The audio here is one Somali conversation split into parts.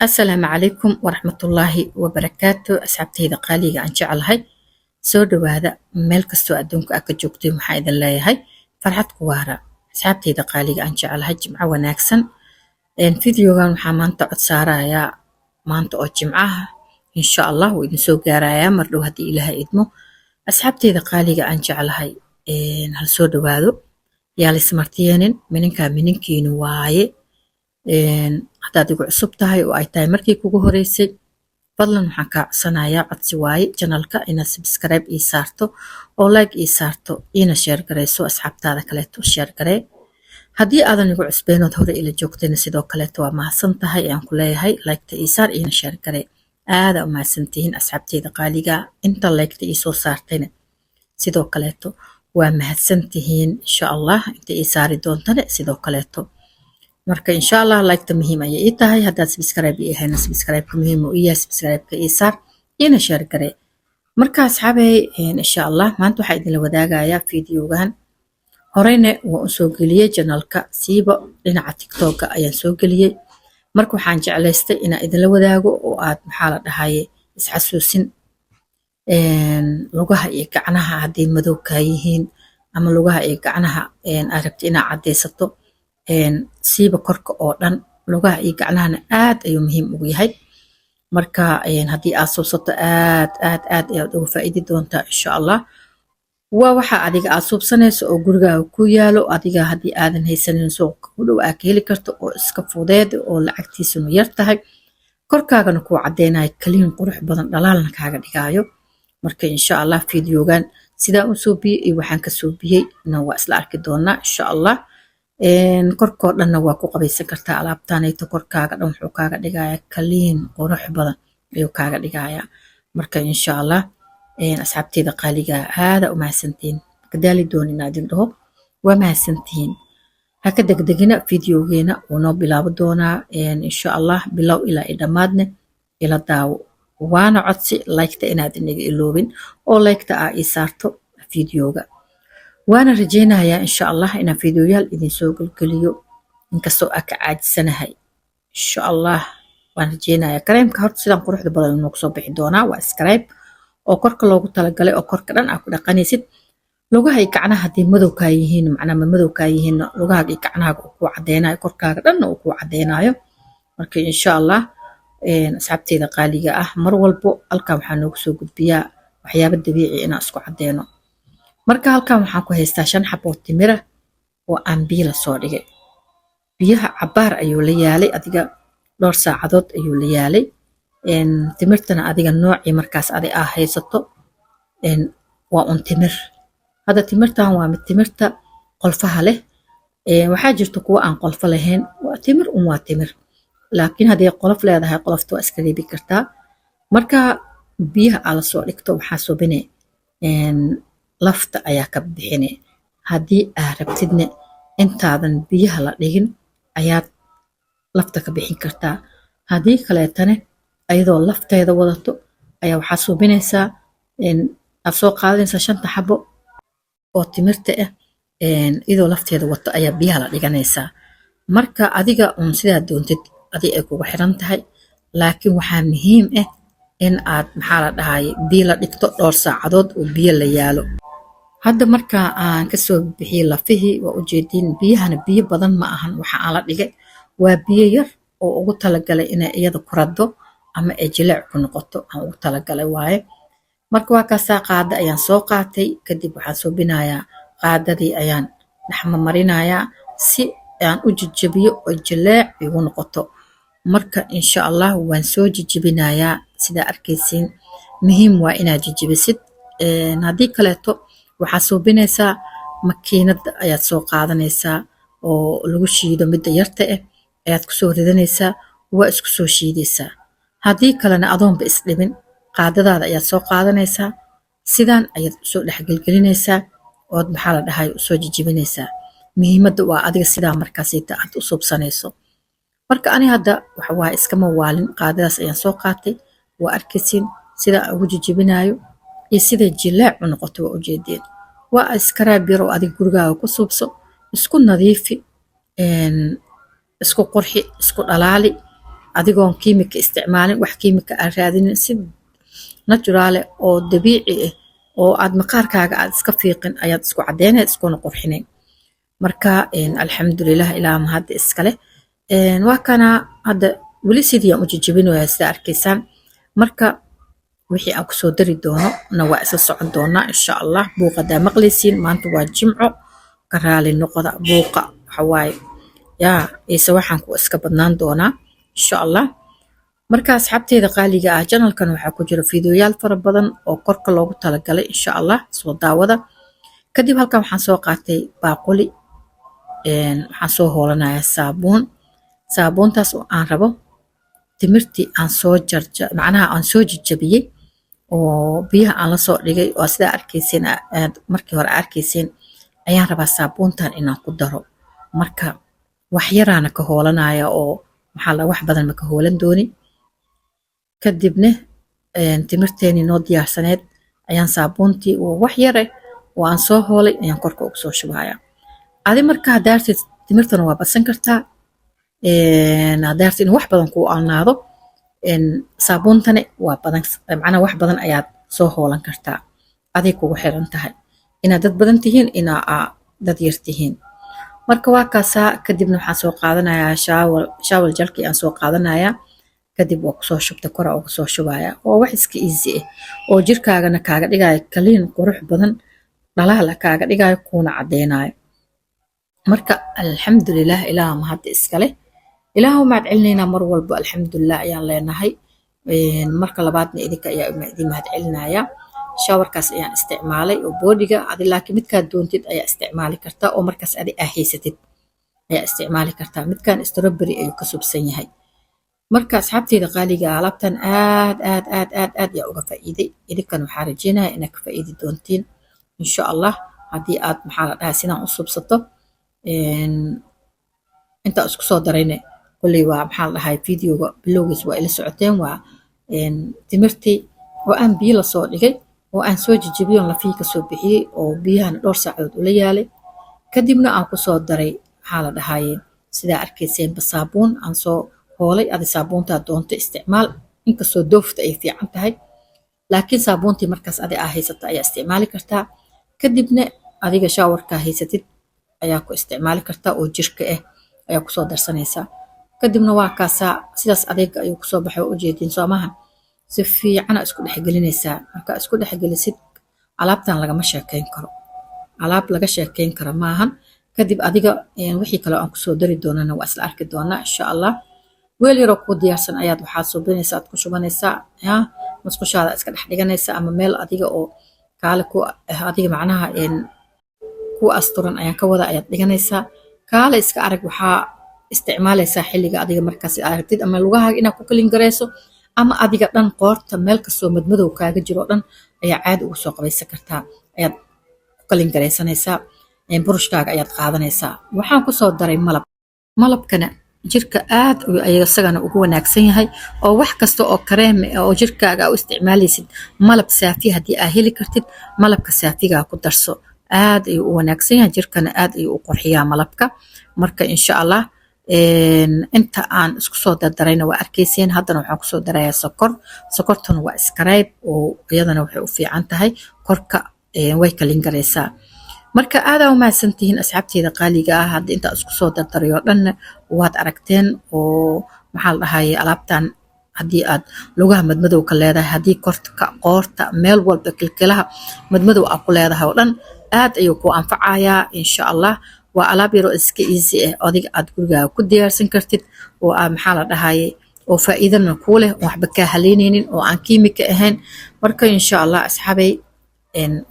Asalaamu calaykum waraxmatullaahi wabarakaatu. Asxaabtayda qaaliga aan jeclahay, soo dhawaada. Meel kastoo adduunka aad ka joogtay, waxaa idin leeyahay farxad ku waara. Asxaabtayda qaaliga aan jeclahay, jimco wanaagsan. Videogan waxaa maanta cod saarayaa maanta oo jimcaha. Insha Allah wuu idin soo gaarayaa mar dhow haddii Ilaahay idmo. Asxaabtayda qaaliga aan jeclahay, hal soo dhawaado. Yaa laismartiyeenin, mininkaa mininkiinu waaye. Haddaad igu cusub tahay oo ay tahay markii kugu horeysay, fadlan waxaan kaa codsanayaa, codsi waaye, channelka inaad subscribe ii saarto oo like ii saarto, iina share garayso. Asxaabtaada kaleeto share garee. Haddii aadan igu cusbeynood hore ila joogtayna, sidoo kaleeto waa mahadsan tahay ayaan ku leeyahay. Liketa ii saar, iina share garee. Aada u mahadsantihiin, asxaabteyda qaaliga. Inta liketa ii soo saartayna sidoo kaleeto waa mahadsantihiin. Insha Allah inta ii saari doontana sidoo kaleeto. Marka insha Allah liketa muhiim ayay ii tahay. Haddaad subscribe ii ahayna, subscribe-ka muhiim uu ii yahay. Subscribe-ka ii saar, iina share garee. Marka asxaabey, insha Allah maanta waxaa idinla wadaagayaa videogan. Horeyna waan usoo geliyey channelka, siiba dhinaca TikToka ayaan soo geliyey. Marka waxaan jeclaystay inaan idinla wadaago oo aad, maxaa la dhahaye, isxasuusin. Lugaha iyo gacnaha hadday madow kaa yihiin ama lugaha iyo gacnaha aad rabti inaad caddaysato, siiba korka oo dhan, lugaha iyo gacnahana aad ayuu muhiim ugu yahay. Marka haddii aad suubsato, aad aad aad ayaad uga faa'iidi doontaa insha Allah. Waa waxa adiga aad suubsanayso oo gurigaaga ku yaalo. Adiga haddii aadan haysanin, suuqa ku dhow aad ka heli karto oo iska fudeed oo lacagtiisuna yar tahay, korkaagana kuu caddeynayo, kaliin qurux badan dhalaalna kaaga dhigaayo. Marka insha Allah videogan sidaan u suubiyey iyo waxaan ka suubiyey na waa isla arki doonaa insha Allah. Korkoo dhanna waa ku qabaysan kartaa alaabtanayto. Korkaaga dhan wuxuu kaaga dhigayaa clean qurux badan ayuu kaaga dhigayaa. Marka insha Allah, asxaabteyda qaaliga, aada u mahadsantihiin. Kadaali doon inaa idin dhaho waa mahadsantihiin. Ha ka degdegina, videogeena wuu noo bilaabo doonaa insha Allah. Bilow ilaa i dhammaadne ila daawo. Waana codsi liketa inaad inaga iloobin oo liketa aa ii saarto videoga. Waana rajaynayaa insha Allah inaan videoyaal idin soo gelgeliyo, inkastoo aa ka caajisanahay. Insha Allah waan rajaynayaa. Kareemka horta sidaan quruxda badan inuu kusoo bixi doonaa. Waa scrub oo korka loogu talagalay oo korka dhan aa ku dhaqanaysid. Lugaha iyo gacnaha haddii madow kaa yihiin, macnaa ma madow kaa yihiin, lugahaaga iyo gacnahaaga uu kuu cadeynayo, korkaaga dhanna uu kuu cadeynayo. Marka insha Allah, asxaabteyda qaaliga ah, mar walbo halkan waxaa noogu soo gudbiyaa waxyaabo dabiici inaan isku cadeyno. Marka halkan waxaan ku haystaa shan xaboo timira oo aan biyo la soo dhigay. Biyaha cabaar ayuu la yaalay, adiga dhowr saacadood ayuu la yaalay. Timirtana adiga noocii markaas adi aa haysato waa un timir. Hadda timirtan waa mid timirta qolfaha leh. Waxaa jirta kuwa aan qolfo lahayn. Waa timir un, waa timir, laakiin hadday qolof leedahay, qolofta waa iska reebi kartaa. Marka biyaha aa lasoo dhigto, waxaa subine lafta ayaa ka bixine. Haddii aa rabtidne, intaadan biyaha la dhigin ayaad lafta ka bixin kartaa. Haddii kaleetane, ayadoo lafteeda wadato ayaa waxaa suubinaysaa, aad soo qaadanaysaa shanta xabo oo timirta ah. Iyadoo lafteeda wato ayaa biyaha la dhiganaysaa. Marka adiga un sidaa doontid adi ay kugu xiran tahay, laakiin waxaa muhiim ah in aad, maxaa la dhahaye, biyo la dhigto dhowr saacadood oo biyo la yaalo. Hadda marka aan kasoo bixiyey lafihii, waa ujeediin. Biyahana biyo badan ma ahan waxa aan la dhigay, waa biyo yar oo ugu talagalay inay iyada ku raddo ama ay jileec ku noqoto aan ugu talagalay waaye. Marka waa kaasaa, qaada ayaan soo qaatay. Kadib waxaan suubinayaa, qaadadii ayaan dhexma marinayaa si aan u jejebiyo oo jileec igu noqoto. Marka insha Allah waan soo jejebinayaa. Sidaa arkaysiin, muhiim waa inaad jejebisid. Haddii kaleeto waxaad suubinaysaa, makiinada ayaad soo qaadanaysaa oo lagu shiido, midda yarta ah ayaad kusoo ridanaysaa, waa isku soo shiidaysaa. Haddii kalena, adoonba isdhibin, qaadadaada ayaad soo qaadanaysaa, sidaan ayaad usoo dhexgelgelinaysaa ood, maxaa la dhahay, usoo jejebinaysaa. Muhiimadda waa adiga sidaa markaasita aad u suubsanayso. Marka ani hadda waxa waaye iskama waalin, qaadadaas ayaan soo qaatay. Waa arkaysiin sidaa ugu jejebinayo iyo siday jileec u noqoto, waa ujeedeen. Waa scrub yar oo adiga gurigaaga ku suubso, isku nadiifi, isku qurxi, isku dhalaali. Adigoon kiimika isticmaalin, wax kiimika aan raadinin, si natural oo dabiici ah oo aad maqaarkaaga aad iska fiiqin ayaad isku cadeynay, iskuna qurxinay. Marka alxamdulilah, ilaa mahadda iskale. Waa kana hadda weli sidii aan u jijibinayaa, sida arkaysaan. Marka wixii aan kusoo dari doono na waa isla socon doonaa, insha Allah. Buuqa hadaa maqlaysiin, maanta waa Jimco, ka raali noqoda buuqa. Waxawaaye yaa ise waxaan ku iska badnaan doonaa, insha Allah. Marka asxaabteyda qaaliga ah, channelkan waxaa ku jira fiidiyoyaal fara badan oo korka loogu talagalay, insha Allah soo daawada. Kadib halkan waxaan soo qaatay baaquli, waxaan soo hoolanayaa saabuun. Saabuuntaas oo aan rabo timirtii aan soo jarja, macnaha aan soo jajabiyey oo biyaha aan lasoo dhigay oo sidaa arkayseen, aad markii hore arkayseen, ayaan rabaa saabuuntan inaan ku daro. Marka wax yaraana ka hoolanaya oo maxaa la wax badan ma ka hoolan dooni. Kadibna timirteeni noo diyaarsaneed ayaan saabuuntii oo wax yare oo aan soo hoolay ayaan korka ugu soo shubaya. Adi marka haddaa rabtid timirtana waa badsan kartaa, haddaa rabtid in wax badan kuu alnaado saabuuntani waa badan, macnaha wax badan ayaad soo hoolan kartaa. Aday kugu xiran tahay inaad dad badan tihiin, inaa dad yar tihiin. Marka waa kaasaa. Kadibna waxaan soo qaadanayaa shower gelkii aan soo qaadanayaa. Kadib waa kusoo shubta, kora uga soo shubaya. Waa wax iska easy ah oo jirkaagana kaaga dhigayo clean, qurux badan, dhalaala kaaga dhigayo, kuuna cadeynayo. Marka alxamdulilah, ilaah mahadda iskale, ilaahu mahad celinaynaa mar walba. Alxamdulilah ayaan leenahay. Marka labaadna idinka ayaa idin mahad celinaya. Showerkaas ayaan isticmaalay oo bodyga adi, laakiin midkaad doontid ayaa isticmaali kartaa oo markaas adi aa haysatid ayaa isticmaali kartaa. Midkan strawberry ayuu ka subsan yahay. Marka asxaabteyda qaaliga ah, alaabtan aad aad aad aad aad ayaa uga faa'iiday. Idinkan waxaa rajeynaya inaad ka faa'iidi doontiin, insha Allah, haddii aad maxaa la dhahaa sidaan u subsato. Intaa isku soo darayne kolley waa maxaa la dhahay videoga bilowgiis waa ila socoteen. Waa timirtii oo aan biyo lasoo dhigay oo aan soo jijibiyey oon lafihii kasoo bixiyey oo biyahana dhowr saacadood ula yaalay. Kadibna aan kusoo daray maxaa la dhahaye, sidaa arkayseenba, saabuun aan soo hoolay. Adi saabuuntaa doonto isticmaal, inkastoo Doveta ay fiican tahay, laakiin saabuuntii markaas adi aa haysato ayaa isticmaali kartaa. Kadibna adiga showerkaa haysatid ayaa ku isticmaali kartaa oo jirka ah ayaa kusoo darsanaysaa. Kadibna waa kaasaa, sidaas adeega ayuu kusoo baxay, waa ujeediin soomaha? Si fiicana isku dhexgelinaysaa. Marka isku dhexgelisid, alaabtan lagama sheekeyn karo, alaab laga sheekeyn karo maahan. Kadib adiga wixii kale aan kusoo dari doonana waa isla arki doonaa, insha Allah. Weel yaroo kuu diyaarsan ayaad waxaad suubinaysaa, aad ku shubanaysaa ya musqushaada, iska dhex dhiganaysaa ama meel adiga oo kaale ku adiga, macnaha ku asturan ayaan ka wada, ayaad dhiganaysaa. Kaale iska arag, waxaa isticmaalaysaa xilliga adiga markaas aad rabtid, ama lugahaaga inaad ku clean garayso ama adiga dhan qoorta, meel kastoo madmadow kaaga jiro o dhan ayaa caadi ugu soo qabaysan kartaa, ayaad ku clean garaysanaysaa. Burushkaaga ayaad qaadanaysaa. Waxaan kusoo daray malab. Malabkana jirka aad ayuu isagana ugu wanaagsan yahay, oo wax kasta oo kareem oo jirkaaga u isticmaalaysid, malab saafi haddii aa heli kartid, malabka saafigaa ku darso, aad ayuu u wanaagsan yahay, jirkana aad ayuu u qurxiyaa malabka. Marka insha Allah inta aan isku soo dardarayna waa arkayseen. Haddana waxaan kusoo darayaa sokor. Sokortuna waa scrub oo iyadana waxay u fiican tahay korka, way clean garaysaa. Marka aadaa u mahadsantihiin asxaabteyda qaaliga ah. Hadda intaa isku soo dardaray oo dhanna waad aragteen oo maxaa la dhahaye, alaabtan haddii aad lugaha madmadow ka leedahay, haddii korka, qoorta, meel walba, kilkilaha madmadow aa ku leedahay oo dhan, aad ayuu ku anfacayaa, insha Allah. Waa alaab yaroo iska easy ah, adiga aad gurigaaga ku diyaarsan kartid oo aa maxaa la dhahaye oo faa'iidana kuu leh, oo waxba kaa haleyneynin oo aan kiimika ahayn. Marka insha Allah asxaabay,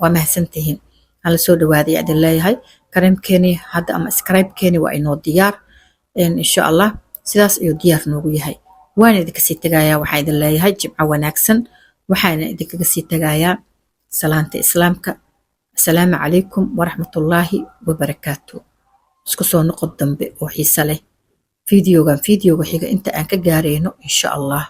waa mahadsantihiin. Hala soo dhawaaday idin leeyahay. Kareemkeeni hadda ama scrubkeeni waa inoo diyaar, insha Allah. Sidaas ayuu diyaar noogu yahay. Waan idinka sii tegayaa. Waxaan idin leeyahay jimco wanaagsan. Waxaana idinkaga sii tegayaa salaanta Islaamka. Asalaamu calaykum waraxmatullaahi wabarakaatu. Isku soo noqod dambe oo xiise leh, videogan videoga xiga inta aan ka gaarayno, insha Allah.